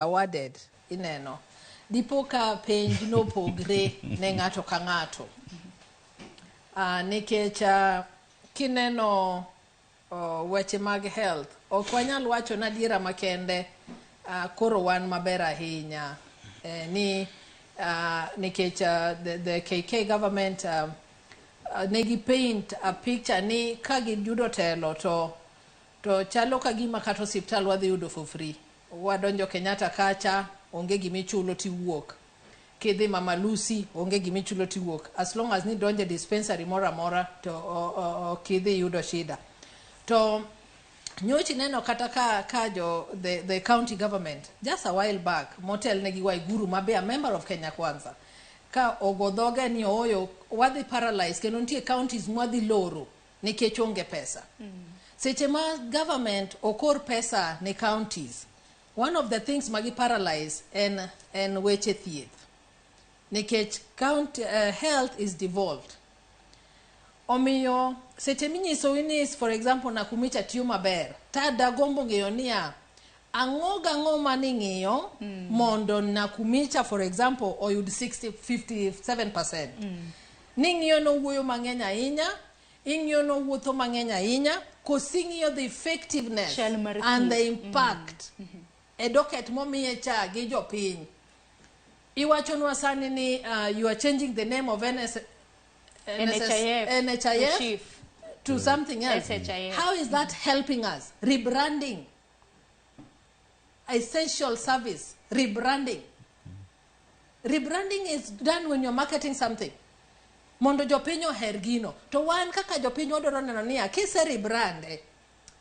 Awarded ineno dipo ka penj nopogre ne ng'ato ka ng'ato. Nikech kineno weche mag health, ok wanyal wacho ni adiera makende koro wan maber ahinya ni nikech the KK government negi paint a picture ni ka giyudo telo to chalo ka gima kata osiptal wadhi yudo for free. Wadonjo Kenyatta kacha, onge gimichulo tiwuok. Kidhi Mama Lucy, onge gimichulo tiwuok. As long as ni donje dispensary moro amora to ok idhi yudo shida. To nyocha ineno kata ka jo the county government just a while back motelne gi Waiguru ma be a member of Kenya Kwanza ka ogo dhoge ni ooyo wadhi paralyze kendo nitie counties mwadhi loro nikech onge pesa. Seche ma government okor pesa ne counties, one of the things magi paralyze en weche thieth. Nikech county health is devolved. Omiyo seche minyiso ni, for example, Nakumicha tiyo maber, ta dagombo ng'eyo niya, ang'o gang'o maning'iyo mondo Nakumicha, for example, oyud 60 57%. Ning'iyo nowuoyo mang'eny ahinya, ing'iyo nowuotho mang'eny ahinya, koso ing'iyo the effectiveness Chal mar and the thieth. Impact e docket momiye cha gi jopiny. Iwachonwa sani ni you are changing the name of NS, NSS, NHIF, NHIF to SHIF. To something else. SHIF. How is that helping us? Rebranding. Essential service. Rebranding. Rebranding is done when you're marketing something. Mondo jopiny oher gino. To wan kaka jopiny wadwaro neno niya, kise rebrand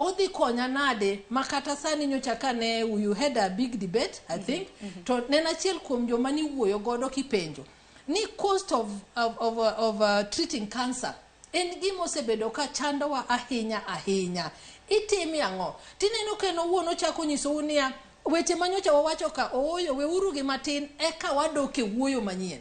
odhi konya nade ma kata sani nyocha kane you had a big debate, I think, to ne en achiel kuom joma niwuoyo godo kipenjo ni cost of treating cancer en gima osebedo ka chandowa ahinya ahinya. Itime ang'o? Tineno ka en owuon ochako nyisou niya, weche manyocha wawacho ka ooyo weuru gi matin eka wadok e wuoyo manyien.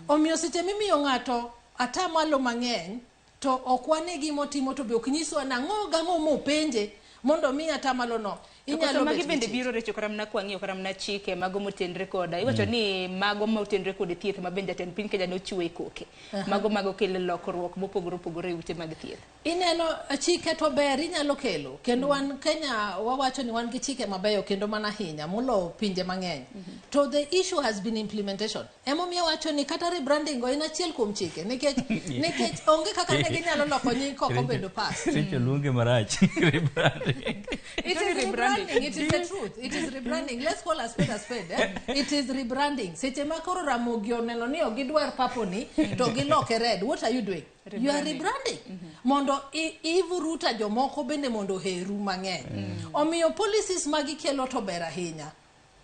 Omiyo seche mimiyo ng'ato atamalo mang'eny to ok wane gimotimo to be ok nyiswa nang'o gang'o mopenje mondo mi atamalo no To koso inyalo magi bet bende gi biro recho kata mana kwang'iyo kata mana chike mago motenre koda iwacho ni mago motenre kod thieth ma bende jatend piny Kenya nochiwo e koke mago kelo lokruok mopogore opogore e ute mag thieth. Ineno, chike to ber inyalo kelo kendo wan Kenya wawacho ni wan gi chike mabeyo kendo mana ahinya molo pinje mang'eny, to the issue has been implementation. Emomiyo wacho ni kata rebranding go en achiel kuom chike nikech onge kaka ne ginyalo loko nying kok obedo pass. Rachel luonge marach, rebranding. It is rebranding. It is the truth. It is rebranding. Let's call a spade a spade. Eh? It is rebranding. Seche ma koro Ramogi oneno ni ok gidwar purple ni to giloke red. What are you doing? You are rebranding. Mondo ivuruta jomoko bende mondo oheru mang'eny. Omiyo policies ma gikelo to ber ahinya.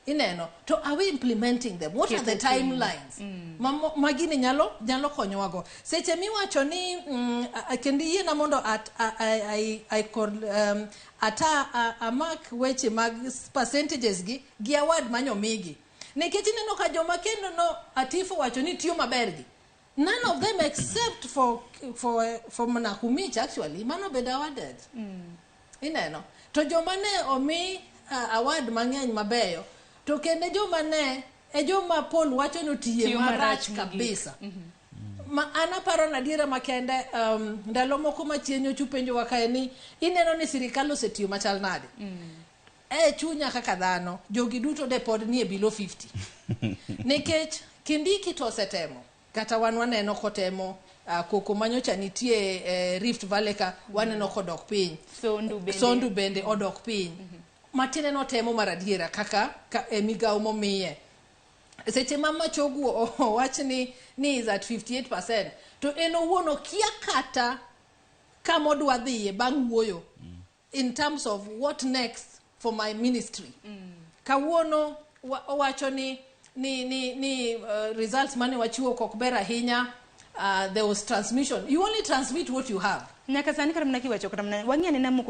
Ineno, to are we implementing them? What are the timelines? Ma gini nyalo konyowago. Seche miwacho ni kendo yiena mondo at, I, amak weche mag percentages gi award manyomigi. Nikech ineno ka joma kendo no Atifo wacho ni tiyo maber gi. None of them except for Mnakumich actually, mano bende awarded. Ineno. To joma ne omi award mang'eny mabeyo, to kendo joma ne e joma Paul wacho ni otiye Tiyo marach marach mogik. Kabisa. Ma an aparo na adiera makende ndalo moko machien nyocha upenjowa kae ni ineno ni sirikal osetiyo machal nade. E chunya kaka dhano, jogi duto de pod nie below 50. Nikech Kindiki to osetemo, kata wan waneno kotemo koko manyocha nitie Rift Valley ka waneno kodok piny. Sondu bende. Sondu bende odok piny. Matiende notemo mar adiera kaka ka, e migawo momiye. Seche ma Machogu owach ni is at 58%, to en owuon okia kata kama odwa dhiye bang' wuoyo in terms of what next for my ministry. Kawuono owacho ni results mane wachiwo ok ber ahinya. There was transmission. You only transmit what you have. Nyaka sani kata mana kiwacho kata mana wang'i anena moko.